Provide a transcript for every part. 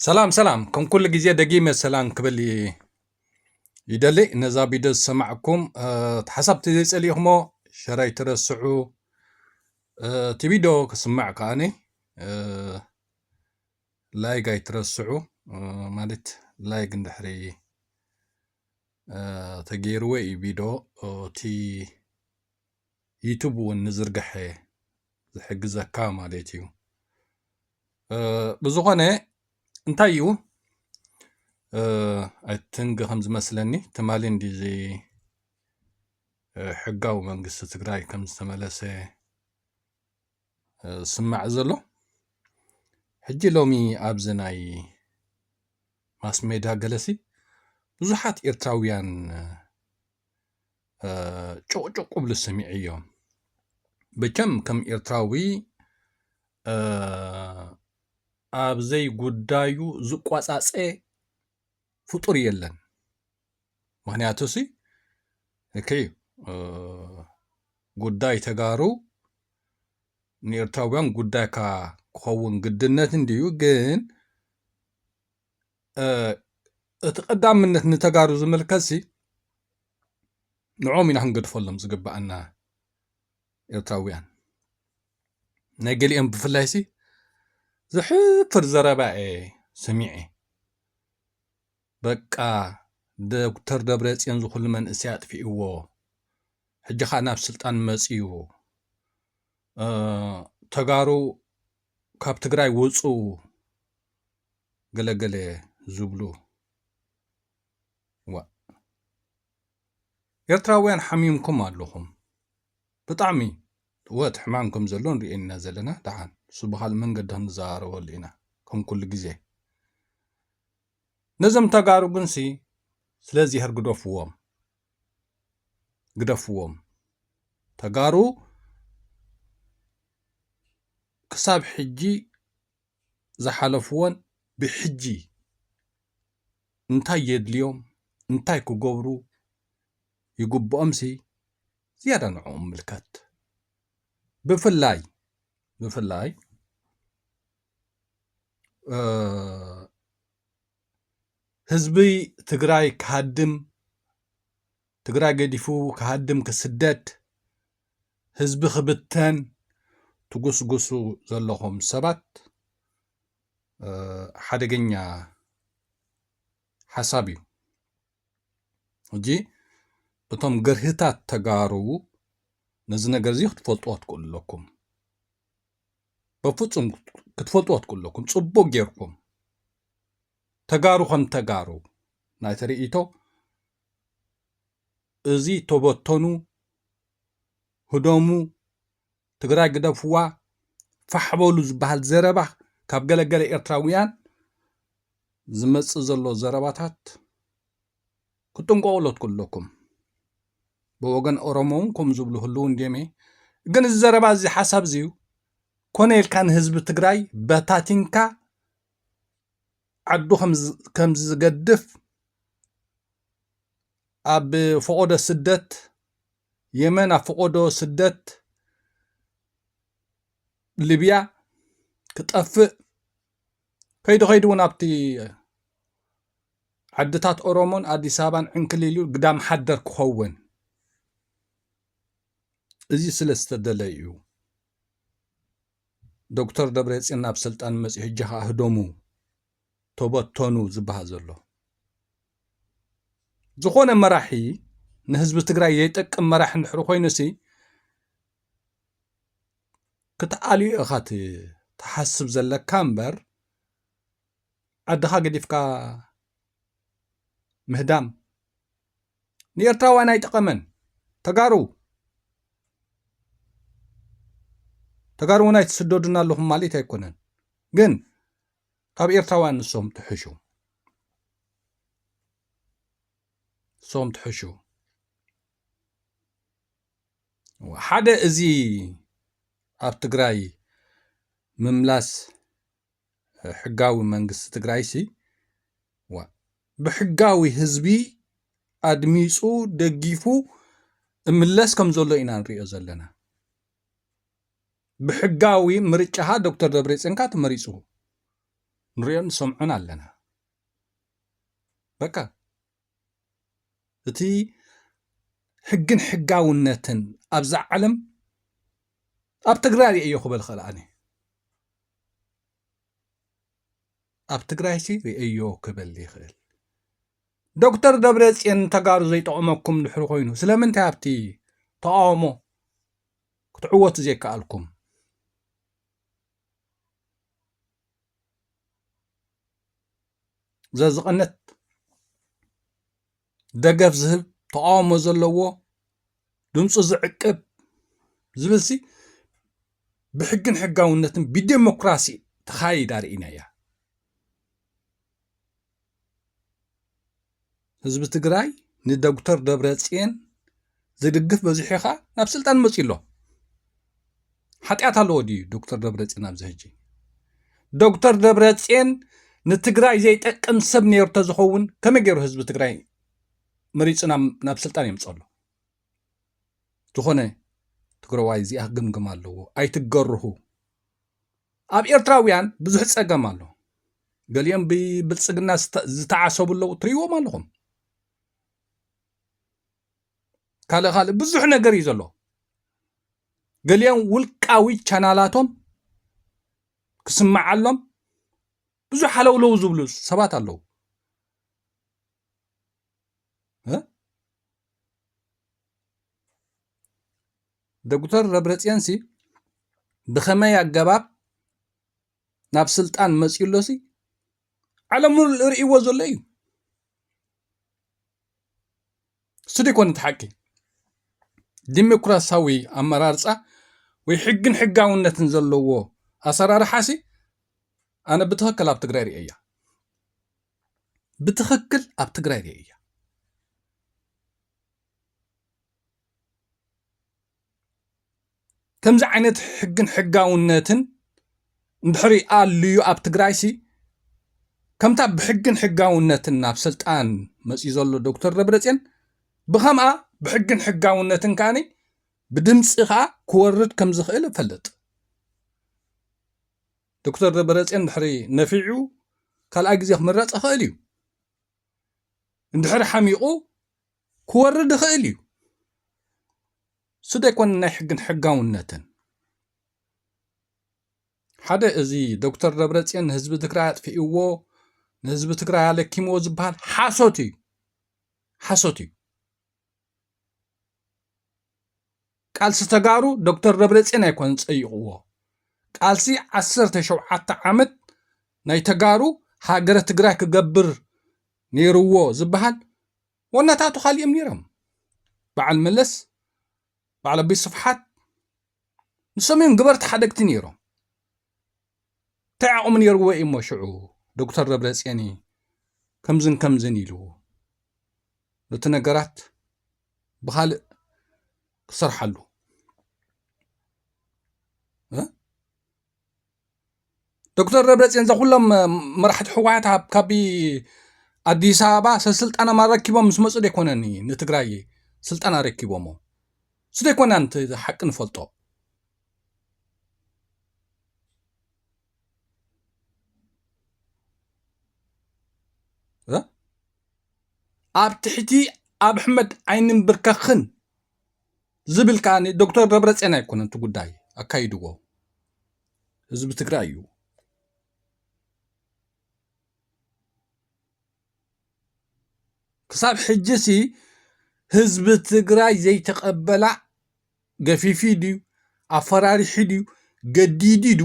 ሰላም ሰላም፣ ከም ኩሉ ግዜ ደጊመ ሰላም ክብል ይ- ይደሊ። ነዛ ቪድዮ ዝሰማዕኩም፣ እ፣ ሓሳብቲ ዘይጸሊእኹሞ ሸር ኣይትረስዑ። እ፣ እቲ ቪድዮ ክስማዕ ከኣኒ፣ እ፣ ላይክ ኣይትረስዑ። እ፣ ማለት ላይክ እንድሕሪ፣ እ፣ ተገይርዎ እዩ ቪድዮ፣ እ፣ እቲ ዩቱብ እውን ንዝርግሐ ዝሕግዘካ ማለት እዩ። እ፣ ብዝኾነ እንታይ እዩ፣ እ፣ ኣይትንግ ከም ዝመስለኒ ትማሊ እንዲ እዚ፣ እ፣ ሕጋዊ መንግስቲ ትግራይ ከም ዝተመለሰ፣ እ፣ ዝስማዕ ዘሎ። ሕጂ ሎሚ ኣብዚ ናይ ማስ ሜድያ ገለሲ ብዙሓት ኤርትራውያን፣ እ፣ ጭቕጭቕ ክብሉ ሰሚዐዮም። ብቸም ከም ኤርትራዊ፣ እ፣ ኣብ ዘይጉዳዩ ዝቋጻጸ ፍጡር የለን። ምኽንያቱ ሲ፣ ኦኬ፣ እ፣ ጉዳይ ተጋሩ ንኤርትራውያን ጉዳይካ ክኸውን ግድነት እንድዩ፣ ግን፣ እ፣ እቲ ቀዳምነት ንተጋሩ ዝምልከት ሲ፣ ንዕኦም ኢና ክንገድፈሎም ዝግብኣና ኤርትራውያን። ናይ ገሊኦም ብፍላይ ሲ፣ ዘሕፍር ዘረባ እየ ሰሚዐ። በቃ፣ ዶክተር ደብረጽዮን ዝኹሉ መንእሰይ ኣጥፊእዎ፣ ሕጂ ኸኣ ናብ ስልጣን መጽዩ፣ እ፣ ተጋሩ ካብ ትግራይ ውጹ፣ ገለገለ ዝብሉ። ዋ፣ ኤርትራውያን ሓሚምኩም ኣለኹም ብጣዕሚ። ወት ሕማም ከም ዘሎ ንሪኦ ኢና ዘለና። ደሓን፣ እሱ ብኻልእ መንገዲ ክንዘራረበሉ ኢና ከም ኩሉ ግዜ። ነዞም ተጋሩ ግንሲ ስለዚሄር ግደፍዎም፣ ግደፍዎም። ተጋሩ ክሳብ ሕጂ ዝሓለፍዎን ብሕጂ እንታይ የድልዮም፣ እንታይ ክገብሩ ይግብኦም ሲ ዝያዳ ንዕኦም ምልከት። ብፍላይ፣ ብፍላይ፣ እ፣ ህዝቢ ትግራይ ክሃድም፣ ትግራይ ገዲፉ ክሃድም፣ ክስደድ፣ ህዝቢ ክብተን ትጉስጉሱ ዘለኹም ሰባት፣ እ፣ ሓደገኛ ሓሳብ እዩ። ሕጂ እቶም ገርህታት ተጋሩ ነዚ ነገር እዚ ክትፈልጥዎ ትክእሉ ኣለኩም። በፍጹም ክትፈልጥዎ ትክእሉ ኣለኩም። ጽቡቅ ጌርኩም። ተጋሩ ከም ተጋሩ ናይቲ ርእይቶ፣ እዚ ተበተኑ፣ ህደሙ፣ ትግራይ ግደፍዋ፣ ፋሕ በሉ ዝበሃል ዘረባ ካብ ገለገለ ኤርትራውያን ዝመጽእ ዘሎ ዘረባታት ክትጥንቀቑ ኣለኩም። ብወገን ኦሮሞ እውን ከምኡ ዝብሉ ህልው እንድዮም። ግን እዚ ዘረባ እዚ፣ ሓሳብ እዚ እዩ፣ ኮነ ኢልካ ንህዝቢ ትግራይ በታቲንካ ዓዱ ከም ዝ-፣ ከም ዝገድፍ፣ ኣብ ፈቐዶ ስደት የመን፣ ኣብ ፈቐዶ ስደት ሊብያ ክጠፍእ፣ ከይዱ ከይዱ እውን ኣብቲ ዓድታት ኦሮሞን ኣዲስ ኣበባን ዕንክሊል ኢሉ ግዳም ሓደር ክኸውን፣ እዚ ስለ ዝተደለየ እዩ ዶክተር ደብረጽዮን ናብ ስልጣን መጺኡ፣ ሕጂ ኸኣ ህደሙ፣ ተበተኑ ዝበሃል ዘሎ። ዝኾነ መራሒ ንህዝቢ ትግራይ ዘይጠቅም መራሒ እንድሕሪ ኮይኑሲ፣ ክትኣልዮ ኢኻ ት-፣ ትሓስብ ዘለካ እምበር፣ ዓድኻ ገዲፍካ ምህዳም ንኤርትራውያን ኣይጠቐመን። ተጋሩ፣ ተጋሩ እውን ኣይትስደዱና ኣለኹም ማለት ኣይኮነን። ግን ካብ ኤርትራውያን ንሶም ትሕሹ። ንሶም ትሕሹ። ሓደ፣ እዚ ኣብ ትግራይ ምምላስ ሕጋዊ መንግስቲ ትግራይሲ፣ ዋ፣ ብሕጋዊ ህዝቢ ኣድሚፁ፣ ደጊፉ እምለስ ከም ዘሎ ኢና ንሪኦ ዘለና። ብሕጋዊ ምርጫኻ ዶክተር ደብረፅዮንካ ተመሪፁ። ንሪኦን ንሰምዖን ኣለና። በቃ እቲ ሕግን ሕጋውነትን ኣብዛ ዓለም ኣብ ትግራይ ርእዮ ክበል ክእል ኣነ። ኣብ ትግራይሲ ርእዮ ክበል ይኽእል። ዶክተር ደብረፅዮን ተጋሩ ዘይጠቕመኩም ድሕሪ ኮይኑ ስለምንታይ ኣብቲ ተቃውሞ ክትዕወቱ ዘይከኣልኩም? ዘዝቐነት ደገፍ ዝህብ፣ ተቃውሞ ዘለዎ፣ ድምፁ ዝዕቅብ ዝብልሲ ብሕግን ሕጋውነትን ብዴሞክራሲ ተኻይዳ ርኢናያ። ህዝቢ ትግራይ ንዶክተር ደብረፅየን ዝድግፍ በዚሑ ኸዓ ናብ ስልጣን መፅዩ ኣሎ። ሓጢኣት ኣለዎ ድዩ ዶክተር ደብረፅየን ኣብዚ ሕጂ? ዶክተር ደብረፅየን ንትግራይ ዘይጠቅም ሰብ ነይሩ ተዝኸውን ከመይ ገይሩ ህዝቢ ትግራይ መሪፁ ናብ ናብ ስልጣን የምፀሉ? ዝኾነ ትግራዋይ እዚኣ ክግምግም ኣለዎ። ኣይትገርሁ። ኣብ ኤርትራውያን ብዙሕ ጸገም ኣሎ። ገሊኦም ብብልጽግና ዝተ- ዝተዓሰቡ ኣለዉ፣ ትርእይዎም ኣለኹም። ካልእ ካልእ ብዙሕ ነገር እዩ ዘሎ። ገሊኦም ውልቃዊ ቻናላቶም ክስምዓሎም ብዙሕ ሃለውለው ዝብሉ ሰባት ኣለዉ። እ? ዶክተር ደብረጽዮንሲ ብኸመይ ኣገባብ ናብ ስልጣን መጺኡ ኣሎሲ ዓለም ሙሉእ ርእይዎ ዘሎ እዩ። እሱ ደይኮነ እቲ ሓቂ። ዲሞክራሲያዊ ኣመራርጻ ወይ ሕግን ሕጋውነትን ዘለዎ ኣሰራርሓሲ ኣነ ብትኽክል ኣብ ትግራይ ርእየያ። ብትኽክል ኣብ ትግራይ ርእየያ። ከምዚ ዓይነት ሕግን ሕጋውነትን እንድሕሪ ኣልዩ ኣብ ትግራይሲ ከምታ ብሕግን ሕጋውነትን ናብ ስልጣን መፅዩ ዘሎ ዶክተር ደብረፅዮን ብኸምኣ ብሕግን ሕጋውነትን ከዓኒ ብድምፂ ከዓ ክወርድ ከም ዝኽእል እፈልጥ። ዶክተር ደብረፅዮን ድሕሪ ነፊዑ ካልኣይ ግዜ ክምረፅ ይኽእል እዩ። እንድሕሪ ሓሚቑ ክወርድ ይኽእል እዩ። እሱ ደይኮነ ናይ ሕግን ሕጋውነትን። ሓደ እዚ ዶክተር ደብረፅዮን ንህዝቢ ትግራይ ኣጥፊእዎ፣ ንህዝቢ ትግራይ ኣለኪምዎ ዝበሃል ሓሶት እዩ። ሓሶት እዩ። ቃልሲ ተጋሩ ዶክተር ደብረፅዮን ኣይኮነን ፀይቕዎ። ቃልሲ ዓሰርተ ሸውዓተ ዓመት ናይ ተጋሩ ሃገረ ትግራይ ክገብር ነይርዎ ዝበሃል ዋናታቱ ካልእ እዮም ነይሮም። በዓል መለስ፣ በዓል ኣቢ ስፍሓት፣ ንሶም እዮም ግበር ተሓደግቲ ነይሮም። እንታይ ዓቕሚ ነይርዎ እዩ እሞ ሽዑ ዶክተር ደብረፅዮን ከምዝን ከምዝን ኢልዎ ነቲ ነገራት ብኻልእ ክሰርሓሉ እ? ዶክተር ደብረፅዮን እዛ ኩሎም መራሕቲ ህወሓት ካብ ኣዲስ ኣበባ ሰስልጣኖም ኣረኪቦም ምስ መፁ ደይኮነኒ ንትግራይ ስልጣን ኣረኪቦሞ እሱ ደይኮነ ሓቂ ንፈልጦ። ኣብ ትሕቲ ኣብ ኣሕመድ ኣይንንብርከኽን ዝብል ከኣ ዶክተር ደብረፅዮን ኣይኮነን እቲ ጉዳይ ኣካይድዎ ህዝቢ ትግራይ እዩ። ክሳብ ሕጂ ሲ ህዝቢ ትግራይ ዘይተቐበላ ገፊፊ ድዩ ኣፈራሪሒ ድዩ ገዲዲ ድዩ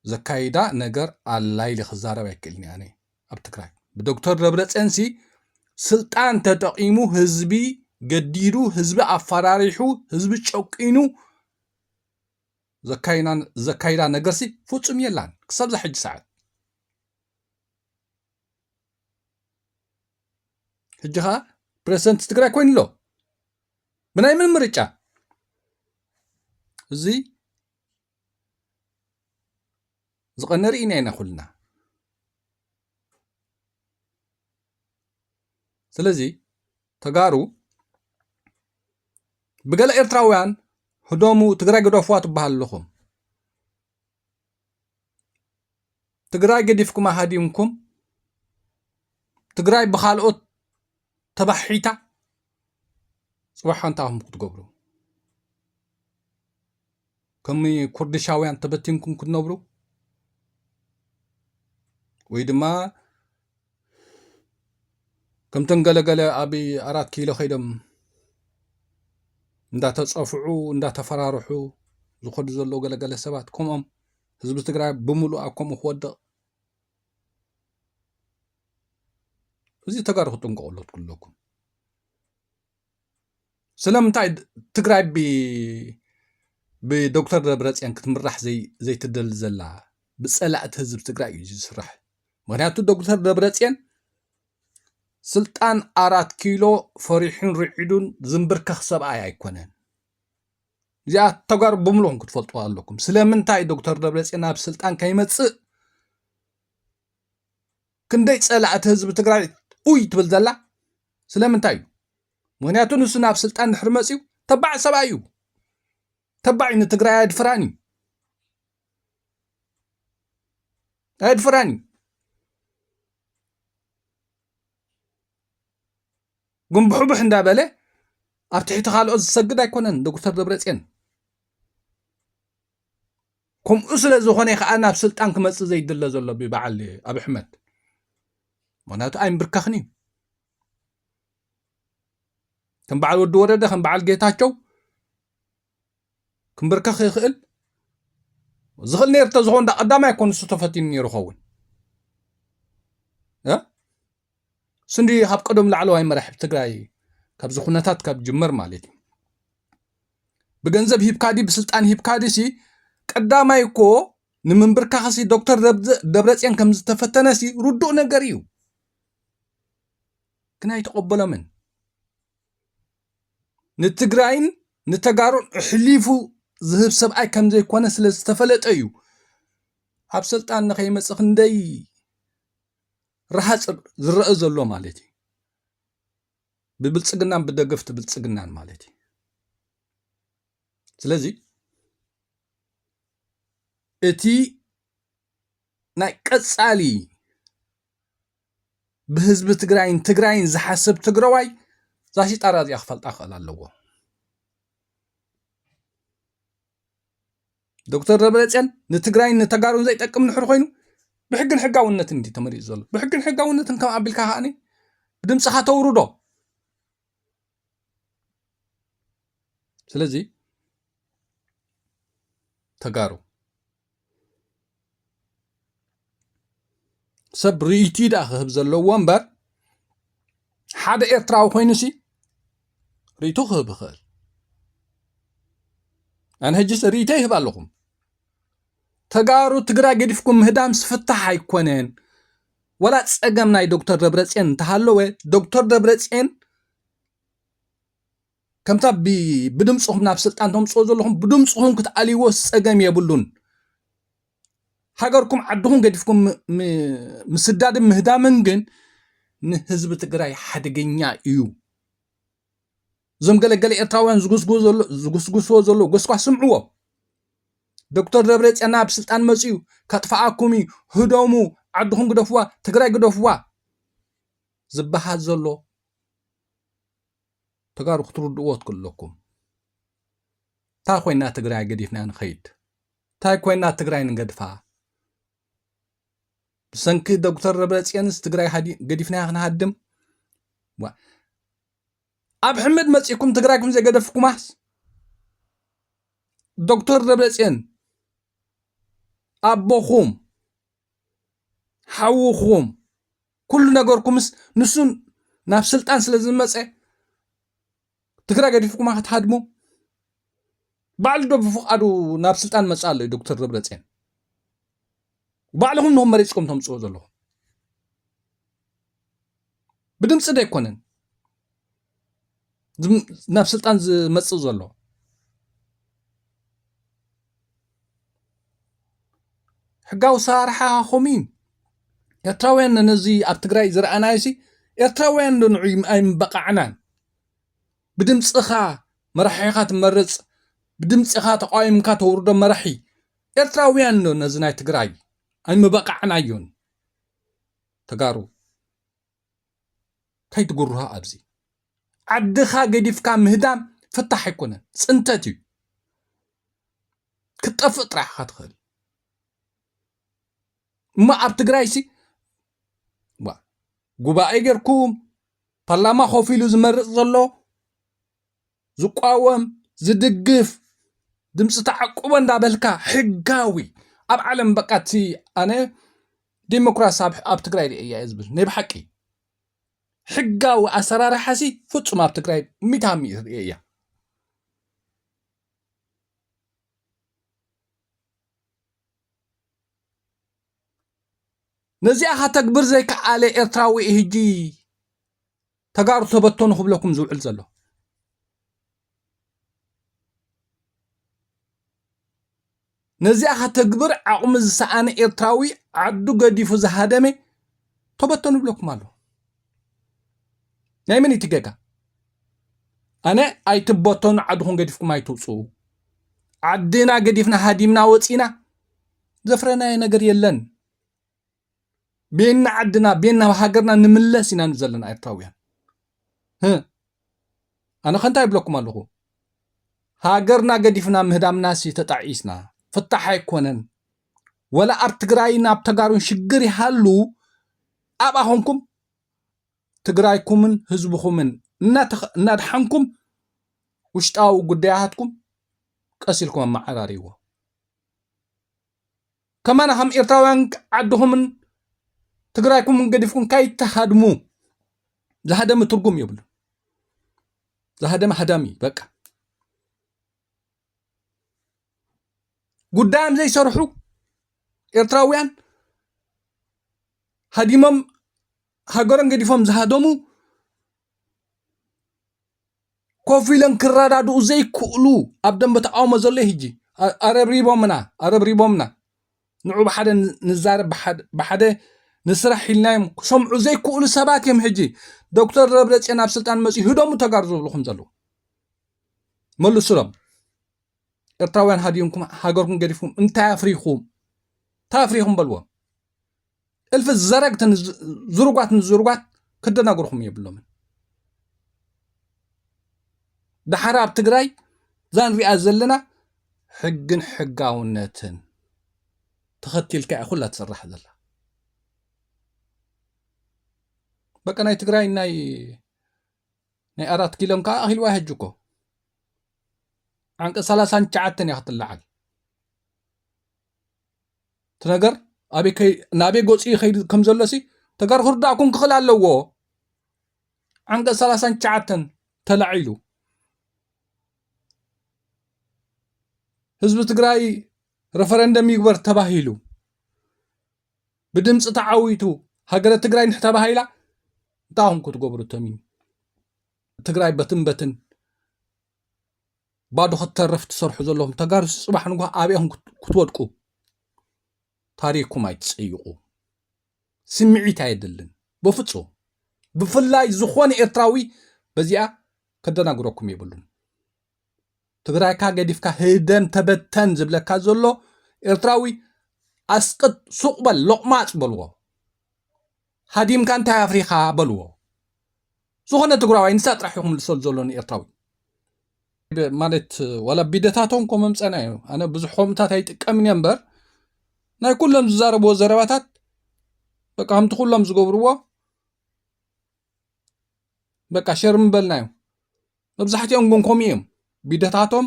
ዘካይዳ ነገር ኣላ ኢለ ክዛረብ ኣይክእልን እየ ኣነ። ኣብ ትግራይ ብዶክተር ደብረፅዮንሲ ስልጣን ተጠቒሙ ህዝቢ ገዲዱ ህዝቢ ኣፈራሪሑ ህዝቢ ጨቂኑ ዘካይዳ ነገርሲ ፍፁም የላን ክሳብ ዛ ሕጂ ሰዓት። ሕጂ ከዓ ፕረዚደንት ትግራይ ኮይኑ ኣሎ ብናይ ምን ምርጫ? እዚ ዝቐነ ርኢና ኢና ኩልና። ስለዚ ተጋሩ ብገለ ኤርትራውያን ህደሙ ትግራይ ግደፍዋ ትበሃል ኣለኹም። ትግራይ ገዲፍኩም ኣሃዲምኩም፣ ትግራይ ብኻልኦት ተባሒታ፣ ጽባሕ እንታይ ኢኹም ክትገብሩ? ከም ኩርድሻውያን ተበቲንኩም ክትነብሩ? ወይ ድማ ከምተን ገለገለ ኣብ ኣራት ኪሎ ከይዶም እንዳተጸፍዑ፣ እንዳተፈራርሑ ዝኸዱ ዘለዉ ገለገለ ሰባት፣ ከምኦም ህዝቢ ትግራይ ብምሉእ ኣብ ከምኡ ክወድቕ፣ እዚ ተጋሩ ክትጥንቀቑ ኣለኩም። ስለምንታይ ትግራይ ብ-፣ ብዶክተር ደብረጽዮን ክትምራሕ ዘይ-፣ ዘይትደሊ ዘላ? ብጸላእቲ ህዝቢ ትግራይ እዩ ዝስራሕ። ምኽንያቱ ዶክተር ደብረጽዮን ስልጣን ኣራት ኪሎ ፈሪሑን ርዒዱን ዝንብርከኽ ሰብኣይ ኣይኮነን። እዚኣ ተጋሩ ብምሉኹም ክትፈልጡ ኣለኩም። ስለምንታይ ዶክተር ደብረጽዮን ናብ ስልጣን ከይመጽእ ክንደይ ጸላእቲ ህዝቢ ትግራይ ኡይ ትብል ዘላ? ስለምንታይ እዩ? ምኽንያቱ ንሱ ናብ ስልጣን ድሕሪ መጽዩ ተባዕ ሰብኣይ እዩ። ተባዕ እዩ፣ ንትግራይ ኣየድፍራን እዩ። ኣየድፍራን እዩ። ጉንብሕቡሕ እንዳበለ ኣብ ትሕቲ ካልኦት ዝሰግድ ኣይኮነን ዶክተር ደብረጽዮን። ከምኡ ስለ ዝኾነ ከዓ ናብ ስልጣን ክመጽእ ዘይድለ ዘሎ ብበዓል ኣብ ኣሕመድ። ምኽንያቱ ኣይምብርከኽን እዩ። ከም በዓል ወዲ ወረደ፣ ከም በዓል ጌታቸው ክምብርከኽ ይኽእል። ዝኽእል ነይሩ እንተዝኸውን፣ ዳ ቀዳማይ እኮ ንሱ ተፈቲኑ ነይሩ ኸውን። እ? ስንዲ ካብ ቀደም ላዕለዋይ መራሒ ትግራይ ካብዚ ኩነታት ካብ ጅመር ማለት እዩ። ብገንዘብ ሂብካ ድዩ፣ ብስልጣን ሂብካ ድዩ ሲ፣ ቀዳማይ እኮ ንምንብርካኽሲ ዶክተር ደብዘ-፣ ደብረጽዮን ከም ዝተፈተነሲ ርዱእ ነገር እዩ። ግን ኣይተቐበሎምን። ንትግራይን ንተጋሩን ኣሕሊፉ ዝህብ ሰብኣይ ከም ዘይኮነ ስለ ዝተፈለጠ እዩ ኣብ ስልጣን ንኸይመጽእ ክንደይ ረሃጽ ዝረአ ዘሎ ማለት እዩ። ብብልጽግናን ብደገፍቲ ብልጽግናን ማለት እዩ። ስለዚ እቲ ናይ ቀጻሊ ብህዝቢ ትግራይን ትግራይን ዝሓስብ ትግራዋይ እዛ ሽጣራ እዚኣ ክፈልጣ ክኽእል ኣለዎ። ዶክተር ደብረጽዮን ንትግራይን ንተጋሩን ዘይጠቅም ድሕሪ ኮይኑ ብሕግን ሕጋውነትን እንዲ ተመሪጹ ዘሎ። ብሕግን ሕጋውነትን ከም ኣቢልካ ከኣኒ ብድምፅኻ ተውርዶ። ስለዚ ተጋሩ ሰብ ርእይቲ ደኣ ክህብ ዘለዎ እምበር ሓደ ኤርትራዊ ኮይኑሲ ርእይቱ ክህብ ይኽእል። ኣነ ሕጂስ ርእይተ ይህብ ኣለኹም። ተጋሩ ትግራይ ገዲፍኩም ምህዳም ስፍታሕ ኣይኮነን። ወላ ጸገም ናይ ዶክተር ደብረጽዮን እንተሃለወ ዶክተር ደብረጽዮን ከምታ ብ-፣ ብድምፅኹም ናብ ስልጣን ተምፅኦ ዘለኹም ብድምፅኹም ክትኣልይዎ ጸገም የብሉን። ሃገርኩም ዓድኹም ገዲፍኩም ም-፣ ም-፣ ምስዳድን ምህዳምን ግን ንህዝቢ ትግራይ ሓደገኛ እዩ። እዞም ገለገለ ኤርትራውያን ዝጉስጉ ዘሎ-፣ ዝጉስጉስዎ ዘለዉ ጎስጓስ ስምዕዎ። ዶክተር ደብረጽዮን ናብ ስልጣን መጽዩ ከጥፍኣኩም እዩ፣ ህደሙ፣ ዓድኹም ግደፍዋ፣ ትግራይ ግደፍዋ ዝበሃል ዘሎ ተጋሩ ክትርድእዎ ትክእሉ ኣለኩም። እንታይ ኮይና ትግራይ ገዲፍና ንኸይድ? እንታይ ኮይና ትግራይ ንገድፋ? ብሰንኪ ዶክተር ደብረጽዮንስ ትግራይ ሃዲ-፣ ገዲፍናያ ክንሃድም? ዋ-፣ ኣብ ሕመድ መጺእኩም ትግራይኩም ዘይገደፍኩማስ ዶክተር ደብረጽዮን ኣቦኹም፣ ሓውኹም፣ ኩሉ ነገርኩምስ ንሱን ናብ ስልጣን ስለ ዝመጸ ትግራይ ገዲፍኩማ ክትሃድሙ? ባዕሉ ዶ ብፍቓዱ ናብ ስልጣን መጽእ ኣሎ እዩ ዶክተር ደብረጽዮን? ባዕልኹም ዲኹም መሪጽኩም ተምጽኡ ዘለኹም? ብድምጺ ዶ ኣይኮነን ዝም-፣ ናብ ስልጣን ዝመጽእ ዘሎ? ሕጋዊ ኣሰራርሓ ከምኡ እዩ። ኤርትራውያን ነዚ ኣብ ትግራይ ዝረኣናዮሲ ኤርትራውያን ዶ ንዑ ኣይምበቃዕናን? ብድምፅኻ መራሒኻ ትመርፅ፣ ብድምፅኻ ተቃዊምካ ተውርዶ መራሒ። ኤርትራውያን ዶ ነዚ ናይ ትግራይ ኣይምበቃዕናዮን። ተጋሩ ከይትጉርሃ ኣብዚ። ዓድኻ ገዲፍካ ምህዳም ፍታሕ ኣይኮነን፣ ጽንተት እዩ። ክትጠፍእ ጥራሕ ኢኻ ትኽእል። እሞ ኣብ ትግራይ ሲ ዋ፣ ጉባኤ ጌርኩም፣ ፓርላማ ኮፍ ኢሉ ዝመርጽ ዘሎ፣ ዝቋወም፣ ዝድግፍ፣ ድምፂ ተዓቁቦ እንዳበልካ ሕጋዊ ኣብ ዓለም በቃ እቲ ኣነ ዲሞክራሲ ኣብ ኣብ ትግራይ ርእያ እየ ዝብል ናይ ብሓቂ ሕጋዊ ኣሰራርሓ ሲ ፍጹም ኣብ ትግራይ ሚታ ሚእቲ ርእየ እያ። ነዚኣ ከተግብር ዘይከኣለ ኤርትራዊ እዩ ሕጂ ተጋሩ ተበተኑ ክብለኩም ዝውዕል ዘሎ። ነዚኣ ከተግብር ዓቕሚ ዝሰኣነ ኤርትራዊ ዓዱ ገዲፉ ዝሃደመ ተበተኑ ይብለኩም ኣሎ። ናይ መን እዩ እቲ ጌጋ? ኣነ ኣይትበተኑ፣ ዓድኹም ገዲፍኩም ኣይትውፅኡ። ዓድና ገዲፍና ሃዲምና ወፂና ዘፍረናዮ ነገር የለን። ቤና ዓድና፣ ቤና ሃገርና ንምለስ ኢና ዘለና ኤርትራውያን። ህ፣ ኣነ ከ እንታይ ይብለኩም ኣለኹ? ሃገርና ገዲፍና ምህዳምናሲ ተጣዒስና፣ ፍታሕ ኣይኮነን። ወላ ኣብ ትግራይን ኣብ ተጋሩን ሽግር ይሃሉ፣ ኣብኣ ኾንኩም ትግራይኩምን ህዝብኹምን እናተኸ-፣ እናድሓንኩም ውሽጣዊ ጉዳያትኩም ቀስ ኢልኩም ኣመዓራርይዎ። ከማና ከም ኤርትራውያን ዓድኹምን ትግራይኩምን ገዲፍኩም ከይትሃድሙ። ዝሃደመ ትርጉም የብሉን። ዝሃደመ ሃዳሚ በቃ። ጉዳዮም ዘይሰርሑ ኤርትራውያን ሃዲሞም ሃገሮም ገዲፎም ዝሃደሙ ኮፍ ኢለን ክረዳድኡ ዘይክእሉ ኣብ ደንበ ተቃውሞ ዘሎ ሕጂ ኣ-፣ ኣረብሪቦምና፣ ኣረብሪቦምና። ንዑ ብሓደ ን-፣ ንዛረብ፣ ብሓደ፣ ብሓደ ንስራሕ ኢልናዮም ክሰምዑ ዘይክእሉ ሰባት እዮም። ሕጂ ዶክተር ደብረጽዮን ኣብ ስልጣን መጺኡ ህደሙ ተጋሩ ዝብልኹም ዘለዉ መልሱሎም። ኤርትራውያን ሃዲምኩም ሃገርኩም ገዲፍኩም እንታይ ኣፍሪኹም? እንታይ ኣፍሪኹም በልዎም። እልፊ ዘረግትን ዝ-፣ ዝሩጓትን ዝሩጓት ክደናግርኹም የብሎምን። ደሓር ኣብ ትግራይ እዛ ንሪኣ ዘለና ሕግን ሕጋውነትን ተኸቲልካ እያ ኩላ ትስራሕ ዘላ። በቃ ናይ ትግራይ ናይ፣ ናይ ኣራት ኪሎን ከዓ ኣኺልዋ ሕጂ እኮ ዓንቀ ሰላሳን ትሽዓተን እያ ክትለዓል። እቲ ነገር ኣበይ ከይ-፣ ናበይ ገፁ ይኸይድ ከም ዘሎ ሲ ተጋሩ ክርዳእኩም ክኽእል ኣለዎ። ዓንቀ ሰላሳን ትሽዓተን ተላዒሉ ህዝቢ ትግራይ ረፈረንደም ይግበር ተባሂሉ ብድምፂ ተዓዊቱ ሃገረ ትግራይ እንድሕር ተባሂላ እንታይ ኹም ክትገብሩ ተሚኑ? ትግራይ በትን በትን ባዶ ክትተርፍ ትሰርሑ ዘለኹም ተጋሩ ጽባሕ ንግሆ ኣበይ ኢኹም ክት-፣ ክትወድቁ? ታሪኽኩም ኣይትጸይቑ። ስምዒት ኣየድልን። በፍጹም። ብፍላይ ዝኾነ ኤርትራዊ በዚኣ ከደናግረኩም የብሉን። ትግራይካ ገዲፍካ ህደም ተበተን ዝብለካ ዘሎ ኤርትራዊ ኣስቅጥ፣ ሱቕ በል፣ ሎቕማጽ በልዎ። ሃዲምካ እንታይ ኣፍሪኻ በልዎ። ዝኾነ ትግራዋይ ንሳ ጥራሕ እዩ ክምልሰሉ ዘሎ ንኤርትራዊ። ብ-፣ ማለት ዋላ ቢደታቶም ኮ መምፀና እዩ። ኣነ ብዙሕ ከምኡታት ኣይጥቀምን እየ እምበር ናይ ኩሎም ዝዛረብዎ ዘረባታት በቃ ከምቲ ኩሎም ዝገብርዎ በቃ ሸር ምበልና እዩ። መብዛሕትኦም ግን ከምኡ እዮም። ቢደታቶም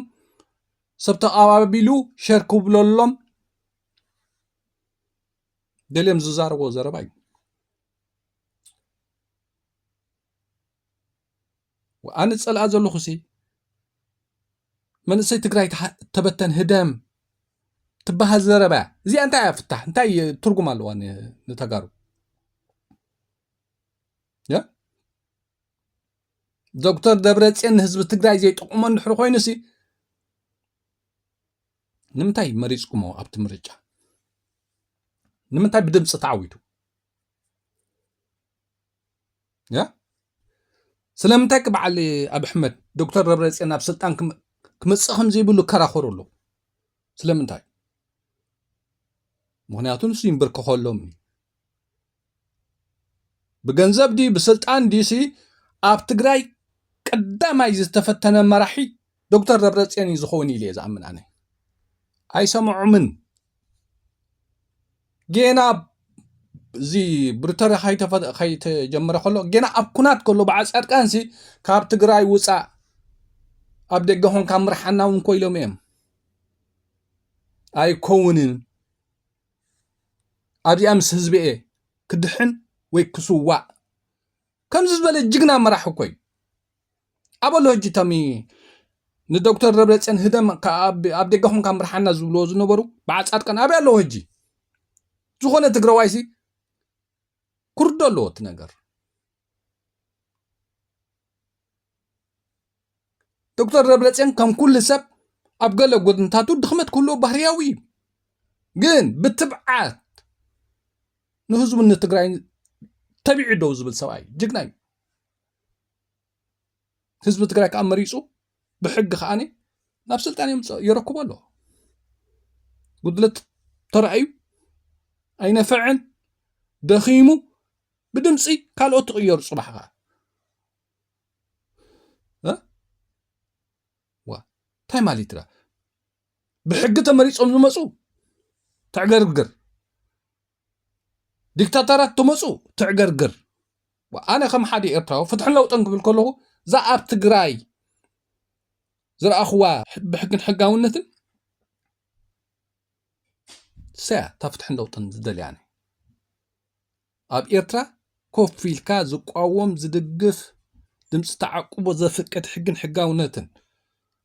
ሰብ ተቐባቢሉ ሸር ክብለሎም ደልዮም ዝዛረብዎ ዘረባ እዩ። ኣነ ዝጸልኣ ዘለኹ ሲ መንእሰይ ትግራይ ተሃ-፣ ተበተን ህደም ትበሃል ዘረባ እያ። እዚኣ እንታይ እያ ፍታሕ? እንታይ ትርጉም ኣለዋ ን-፣ ንተጋሩ? ያ? ዶክተር ደብረጽዮን ንህዝቢ ትግራይ ዘይጠቕሞ እንድሕር ኮይኑ ሲ ንምንታይ መሪጽኩሞ ኣብቲ ምርጫ? ንምንታይ ብድምፂ ተዓዊቱ? ያ? ስለምንታይ ከ በዓል ኣብ ኣሕመድ ዶክተር ደብረጽዮን ኣብ ስልጣን ክም-፣ ክመጽእ ከም ዘይብሉ ከራኸሩ ኣለዉ? ስለምንታይ? ምኽንያቱ ንሱ ይንብርከኸሎም እዩ። ብገንዘብ ድዩ ብስልጣን ድዩሲ ኣብ ትግራይ ቀዳማይ ዝተፈተነ መራሒ ዶክተር ደብረፅዮን እዩ ዝኸውን ኢለ እየ ዝኣምን ኣነ። ኣይሰምዖምን። ጌና እዚ ብሪቶርያ ከይተፈ- ከይተጀመረ ከሎ፣ ጌና ኣብ ኩናት ከሎ በዓል ፃድቃንሲ ካብ ትግራይ ውፃእ፣ ኣብ ደገ ኾንካ ምርሓና እውን ኮ ኢሎም እዮም። ኣይከውንን። ኣብዚኣ ምስ ህዝቢ እየ ክድሕን ወይ ክስዋእ። ከምዚ ዝበለ ጅግና መራሒ እኮ እዩ። ኣበሎ ሕጂ ተሚ ንዶክተር ደብረፅዮን ህደም ከ- ኣብ ኣብ ደገ ኹም ካብ ምርሓና ዝብልዎ ዝነበሩ በዓል ፃድቃን ኣበይ ኣለዎ ሕጂ? ዝኾነ ትግራዋይሲ ክርዶ ኣለዎ እቲ ነገር። ዶክተር ደብረፅዮን ከም ኩሉ ሰብ ኣብ ገለ ጎድንታቱ ድኽመት ክህልዎ ባህርያዊ እዩ። ግን ብትብዓት ንህዝቡን ንትግራይን ተቢዑ ደው ዝብል ሰብኣይ ጅግና እዩ። ህዝቢ ትግራይ ከዓ መሪፁ ብሕጊ ከዓኒ ናብ ስልጣን የምፅኦ የረክቦ ኣሎ። ጉድለት ተራእዩ ኣይነፈዐን፣ ደኺሙ፣ ብድምፂ ካልኦት ትቕየሩ ፅባሕ ከዓ እ? ዋ እንታይ ማለት ይትራ ብሕጊ ተመሪፆም ዝመፁ ትዕገርግር፣ ዲክታተራት ተመፁ ትዕገርግር። ዋ፣ ኣነ ከም ሓደ ኤርትራዊ ፍትሕን ለውጥን ክብል ከለኹ እዛ ኣብ ትግራይ ዝረኣኽዋ ብሕግን ሕጋውነትን ሰያ እታ ፍትሕን ለውጥን ዝደልያ ኣነ ኣብ ኤርትራ ኮፍ ኢልካ ዝቋወም ዝድግፍ ድምፂ ተዓቁቦ ዘፍቅድ ሕግን ሕጋውነትን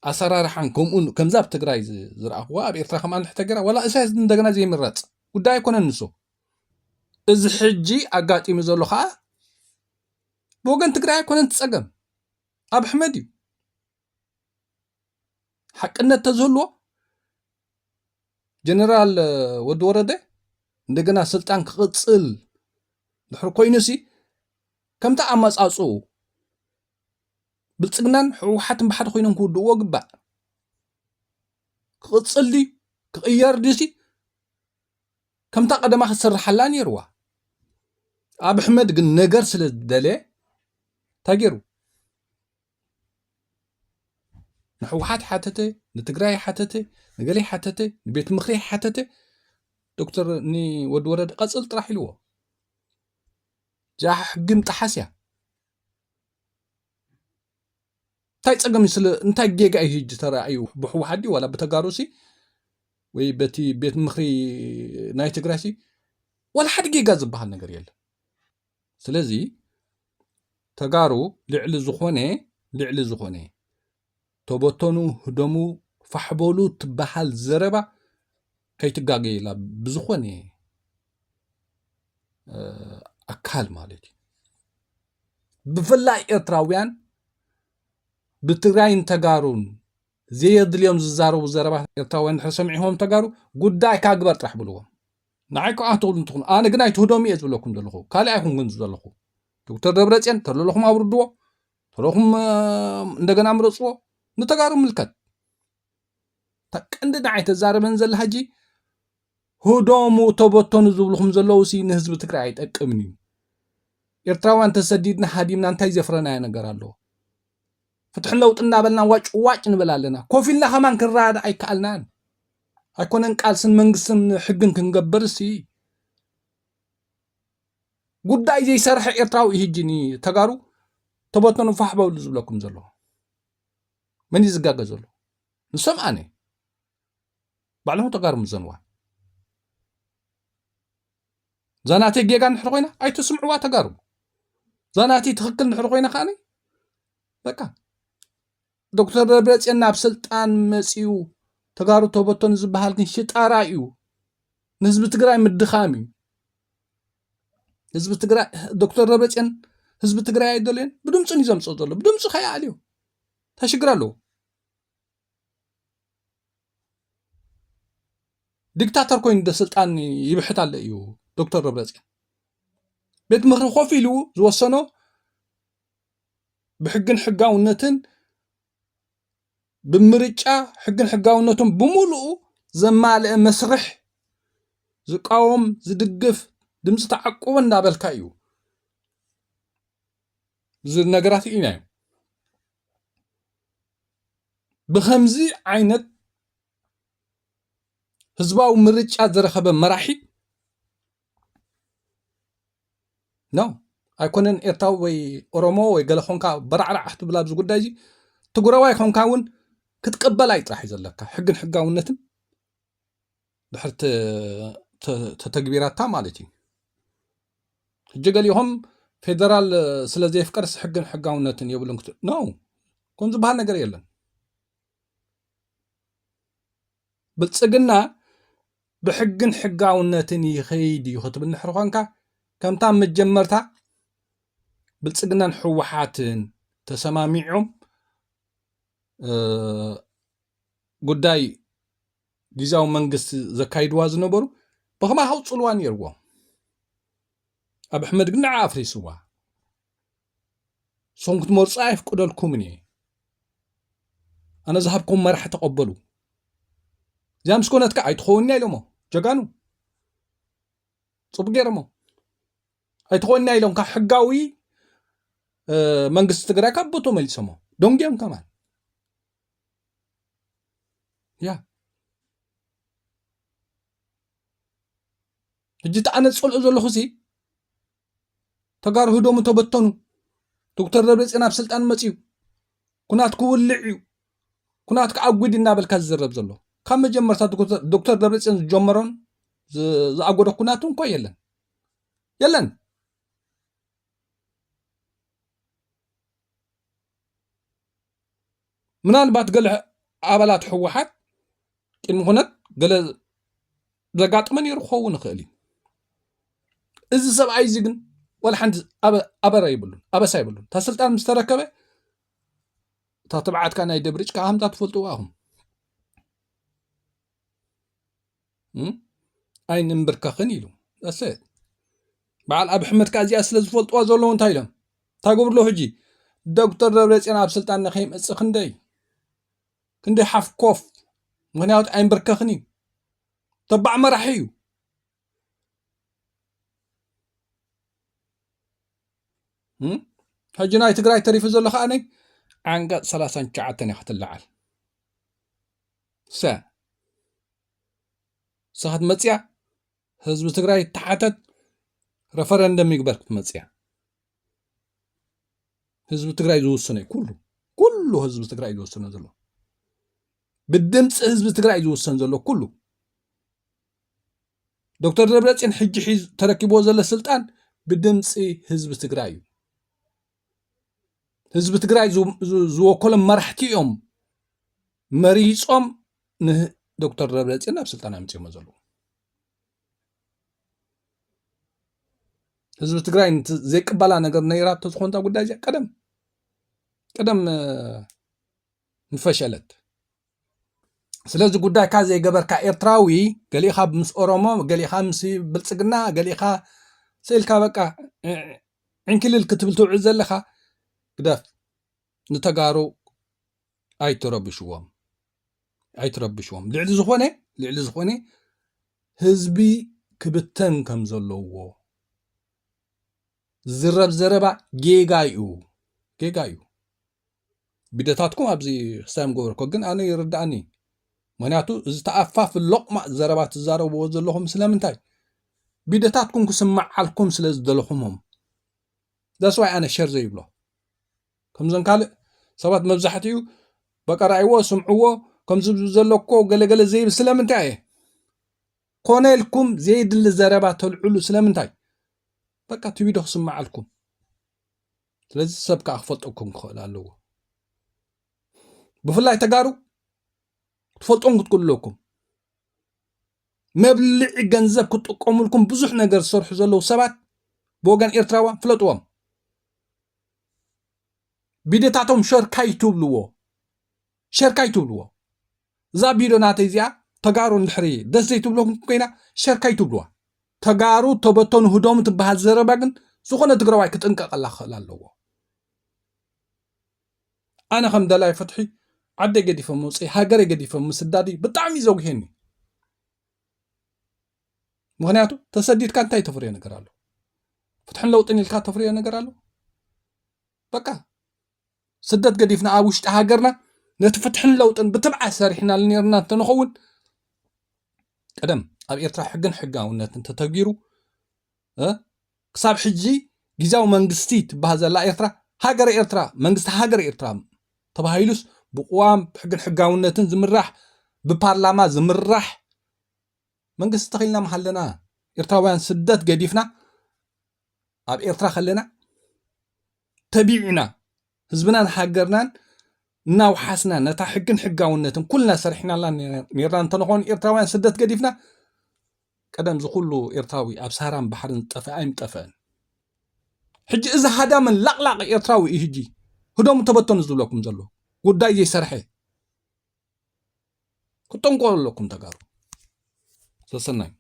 ኣሰራርሓን ከምኡ ከምዛ ኣብ ትግራይ ዝ- ዝረኣኽዋ ኣብ ኤርትራ ከማን ሕተገራ ዋላ እሳያስ እንደገና ዘይምረፅ ጉዳይ ኣይኮነን ንሱ። እዚ ሕጂ ኣጋጢሙ ዘሎ ከዓ ብወገን ትግራይ ኣይኮነን ትፀገም ኣብ ኣሕመድ እዩ። ሓቅነት ተዝህልዎ ጀነራል ወዲ ወረደ እንደገና ስልጣን ክቕፅል ድሕሪ ኮይኑሲ ከምታ ኣመፃፅኡ ብልፅግናን ህወሓትን ብሓደ ኮይኖም ክውድእዎ ግባእ። ክቕፅል ድዩ ክቕየር ድዩሲ ከምታ ቀደማ ክትሰርሓላ ነይርዋ። ኣብ ኣሕመድ ግን ነገር ስለ ዝደለየ እንታይ ገይሩ? ንሕወሓት ሓተተ፣ ንትግራይ ሓተተ፣ ንገሌ ሓተተ፣ ንቤት ምኽሪ ሓተተ። ዶክተር ንወዲ ወረደ ቀፅል ጥራሕ ኢልዎ። እዚኣ ሕጊ ምጥሓስ እያ። እንታይ ፀገም እዩ? ስለ እንታይ ጌጋ እዩ ህጂ ተረኣዩ? ብሕወሓት ድዩ ዋላ ብተጋሩ ሲ ወይ በቲ ቤት ምኽሪ ናይ ትግራይ ሲ ዋላ ሓደ ጌጋ ዝበሃል ነገር የለን። ስለዚ ተጋሩ ልዕሊ ዝኾነ ልዕሊ ዝኾነ ተበተኑ፣ ህደሙ፣ ፋሕ በሉ ትበሃል ዘረባ ከይትጋገየላ ብዝኾነ እ፣ ኣካል ማለት እዩ። ብፍላይ ኤርትራውያን ብትግራይን ተጋሩን ዘየድልዮም ዝዛረቡ ዘረባ ኤርትራውያን ድሕሪ ሰሚዕዎም ተጋሩ ጉዳይካ ግበር ጥራሕ ብልዎም። ንዓይ ከዓ ትኽእሉ እንትኹኑ ኣነ ግን ኣይትህደሙ እየ ዝብለኩም ዘለኹ ካልእ ኣይኮንኩን ዘለኹ። ዶክተር ደብረፅዮን ተለለኹም ኣውርድዎ ተለኹም እ፣ እንደገና ምረፅዎ። ንተጋሩ ምልከት እታ ቀንዲ ንዓይ ተዛረበን ዘላ ሕጂ ህደሙ ተበተኑ ዝብልኹም ዘለዉ ሲ ንህዝቢ ትግራይ ኣይጠቅምን እዩ። ኤርትራውያን ተሰዲድና ሃዲምና እንታይ ዘፍረናዮ ነገር ኣለዎ? ፍትሕን ለውጢ እናበልና ዋጭ ዋጭ ንብል ኣለና። ኮፍ ኢልና ከማን ክንረዳዳእ ኣይከኣልናን። ኣይኮነን ቃልስን መንግስትን ሕግን ክንገብር ሲ ጉዳይ ዘይሰርሐ ኤርትራዊ እዩ። ሕጂ ንተጋሩ ተበተኑ ፋሕ በሉ ዝብለኩም ዘሎ መን እዩ ዝጋገ ዘሎ? ንሶም ኣነ ባዕሎም ተጋሩ ምዘንዋ ዛናተይ ጌጋ እንድሕር ኮይና ኣይትስምዕዋ ተጋሩ። ዛናተይ ትኽክል እንድሕር ኮይና ከዓኒ በቃ ዶክተር ደብረፅዮን ናብ ስልጣን መፂኡ ተጋሩ ተበተኑ ዝበሃል ግን ሽጣራ እዩ። ንህዝቢ ትግራይ ምድኻም እዩ። ህዝቢ ትግራይ ዶክተር ደብረፅዮን ህዝቢ ትግራይ ኣይደልዮን ብድምፁን እዩ ዘምፅኦ ዘሎ ብድምፁ ከይኣልዮ እንታይ ሽግር ኣለዎ? ዲክታተር ኮይኑ ዶ ስልጣን ይብሕት ኣሎ እዩ ዶክተር ደብረፅዮን። ቤት ምኽሪ ኮፍ ኢሉ ዝወሰኖ ብሕግን ሕጋውነትን ብምርጫ ሕግን ሕጋውነቱን ብምሉኡ ዘማልአ መስርሕ ዝቃወም ዝድግፍ ድምፂ ተዓቁቡ እንዳበልካ እዩ። እዚ ነገራት ኢና ብኸምዚ ዓይነት ህዝባዊ ምርጫ ዝረኸበ መራሒ ነው። ኣይኮነን ኤርትራዊ ወይ ኦሮሞ ወይ ገለ ኾንካ በራዕራዕ ክትብል ኣብዚ ጉዳይ እዚ ትግራዋይ ኾንካ እውን ክትቅበል ኣይጥራሕ እዩ ዘለካ። ሕግን ሕጋውነትን ድሕር ተተግቢራታ ማለት እዩ። ሕጂ ገሊኦም ፌደራል ስለ ዘየፍቀርስ ሕግን ሕጋውነትን የብሉን ክትብል ነው። ከም ዝበሃል ነገር የለን። ብልፅግና ብሕግን ሕጋውነትን ይኸይድ እዩ ክትብል ንሕር ኾንካ ከምታ መጀመርታ ብልፅግናን ህወሓትን ተሰማሚዖም ጉዳይ ግዝያዊ መንግስቲ ዘካይድዋ ዝነበሩ ብኸማ ከውፅልዋ ነይርዎም። ኣብ ኣሕመድ ግን ንዓ ኣፍሪስዋ። ሶም ክትመርፁ ኣይፍቅደልኩምን እየ። ኣነ ዝሃብኩም መራሕ ተቐበሉ። እዚኣ ምስ ኮነትካ ኣይትኸውንያ ኢሎሞ ጀጋኑ ፅቡቅ ገይሮሞ ኣይትኾንያ ኢሎም ካብ ሕጋዊ መንግስቲ ትግራይ ካብ ቦቶ መሊሶሞ ደንጊዮም ከማን ያ ሕጂ ተኣነ ዝፀልኦ ዘለኹ ሲ ተጋሩ ህደሙ ተበተኑ። ዶክተር ደብረፅዮን ኣብ ስልጣን መፅዩ ኩናት ክውልዕ እዩ ኩናት ክኣጉድ እናበልካ ዝዝረብ ዘሎ ካብ መጀመርታ ዶክተር ደብረፅዮን ዝጀመሮን ዝኣጎደ ኩናት እንኳ የለን የለን። ምናልባት ገለ ኣባላት ህወሓት ቅድሚ ኩነት ገለ ዘጋጥመ ነይሩ ክኸውን ይኽእል እዩ። እዚ ሰብኣይ እዚ ግን ዋላ ሓንቲ ኣበራ ይብሉን ኣበሳ ይብሉን። እታ ስልጣን ምስ ተረከበ እታ ትብዓትካ ናይ ደብሪጭ ከዓ ከምታ ትፈልጥዋ ኢኹም። ኣይንንብርከኽን ኢሉ እሰ በዓል ኣብ ሕመድ ከዓ እዚኣ ስለ ዝፈልጥዋ ዘለዉ እንታይ ኢሎም እንታይ ገብርሎ ሕጂ ዶክተር ደብረፅዮን ኣብ ስልጣን ንኸይመፅእ ክንደይ ክንደይ ሓፍኮፍ ምክንያቱ ኣይንብርከኽን እዩ ተባዕ መራሒ እዩ ሕጂ ናይ ትግራይ ተሪፉ ዘሎ ከዓነይ ዓንቀፅ ሰላሳን ትሽዓተን እያ ክትለዓል ሰ ንሳ ክትመፅያ ህዝቢ ትግራይ ተሓተት ረፈረንደም ይግበር ክትመፅያ ህዝቢ ትግራይ ዝውስኖ እዩ ኩሉ ኩሉ ህዝቢ ትግራይ ዝውስኖ ዘሎ ብድምፂ ህዝቢ ትግራይ ዝውሰን ዘሎ ኩሉ ዶክተር ደብረፅዮን ሕጂ ሒዝ ተረኪብዎ ዘሎ ስልጣን ብድምፂ ህዝቢ ትግራይ እዩ ህዝቢ ትግራይ ዝወከሎም መራሕቲ እዮም መሪፆም ንዶክተር ደብረፅዮን ናብ ስልጣን ኣምፅኦሞ ዘለዉ ህዝቢ ትግራይ ዘይቅበላ ነገር ነይራ ተዝኾንታ ጉዳይ እዚኣ ቀደም ቀደም ምፈሸለት ስለዚ ጉዳይካ ዘይገበርካ ኤርትራዊ ገሊኻ ምስ ኦሮሞ ገሊኻ ምስ ብልፅግና ገሊኻ ስኢልካ በቃ ዕንክልል ክትብል ትውዕል ዘለኻ ግደፍ ንተጋሩ ኣይትረብሽዎም ኣይትረብሽዎም ልዕሊ ዝኾነ ልዕሊ ዝኾነ ህዝቢ ክብተን ከም ዘለዎ ዝረብ ዘረባ ጌጋ እዩ ጌጋ እዩ ቢደታትኩም ኣብዚ ክሳዮም ገበርኮ ግን ኣነ ይርዳእኒ ምክንያቱ ዝተኣፋፍ ሎቕማእ ዘረባ ትዛረብዎ ዘለኹም ስለምንታይ ቢደታትኩም ክስምዓልኩም ስለ ዝደለኹሞም that's why ኣነ ሸር ዘይብሎ ከምዞም ካልእ ሰባት መብዛሕትኡ በቃ ራእይዎ ስምዕዎ ከምዚ ዘለኮ ገለገለ ዘይብል ስለምንታይ እየ ኮነ ኢልኩም ዘየድሊ ዘረባ ተልዕሉ ስለምንታይ በቃ እቲ ቪድዮ ክስምዓልኩም ስለዚ ሰብ ከዓ ክፈልጠኩም ክኽእል ኣለዎ ብፍላይ ተጋሩ ክትፈልጦም ክትክእሉ ኣለኩም መብልዒ ገንዘብ ክጥቀሙልኩም ብዙሕ ነገር ዝሰርሑ ዘለዉ ሰባት ብወገን ኤርትራውያን ፍለጥዎም ቪድዮታቶም ሸርካይ ትብልዎ ሸርካይ ትብልዎ እዛ ቪድዮ ናተይ እዚኣ ተጋሩ እንድሕሪ ደስ ዘይትብለኩም ኮይና ሸርካይ ትብልዋ ተጋሩ ተበተኑ ህደሙ ትበሃል ዘረባ ግን ዝኾነ ትግራዋይ ክጥንቀቀላ ክኽእል ኣለዎ ኣነ ከም ደላይ ፍትሒ ዓደይ ገዲፈ ምውፅእ ሃገረይ ገዲፈ ምስዳዲ ብጣዕሚ ዘጉሄኒ ምክንያቱ ተሰዲድካ እንታይ ተፍርዮ ነገር ኣሎ? ፍትሕን ለውጥን ኢልካ ተፍርዮ ነገር ኣሎ? በቃ ስደት ገዲፍና ኣብ ውሽጢ ሃገርና ነቲ ፍትሕን ለውጥን ብትብዓት ሰሪሕናሉ ነርና እንተንኸውን፣ ቀደም ኣብ ኤርትራ ሕግን ሕጋውነትን ተተግቢሩ ክሳብ ሕጂ ግዜያዊ መንግስቲ ትበሃል ዘላ ኤርትራ፣ ሃገረ ኤርትራ፣ መንግስቲ ሃገረ ኤርትራ ተባሂሉስ ብቅዋም ብሕግን ሕጋውነትን ዝምራሕ፣ ብፓርላማ ዝምራሕ መንግስቲ ተኺልና ምሃለና፣ ኤርትራውያን ስደት ገዲፍና ኣብ ኤርትራ ከለና ተቢዕና ህዝብናን ሃገርናን እናውሓስና ነታ ሕግን ሕጋውነትን ኩልና ሰሪሕናላ ነርና እንተንኾን፣ ኤርትራውያን ስደት ገዲፍና ቀደም ዝኩሉ ኤርትራዊ ኣብ ሳህራን ባሕርን ዝጠፍአ ኣይምጠፍአን። ሕጂ እዚ ሃዳምን ላቕላቕ ኤርትራዊ እዩ ሕጂ ህደሙ ተበተኑ ዝብለኩም ዘሎ፣ ጉዳይ ዘይሰርሐ። ክትጠንቀቑ ኣለኩም ተጋሩ። ሰሰናዩ።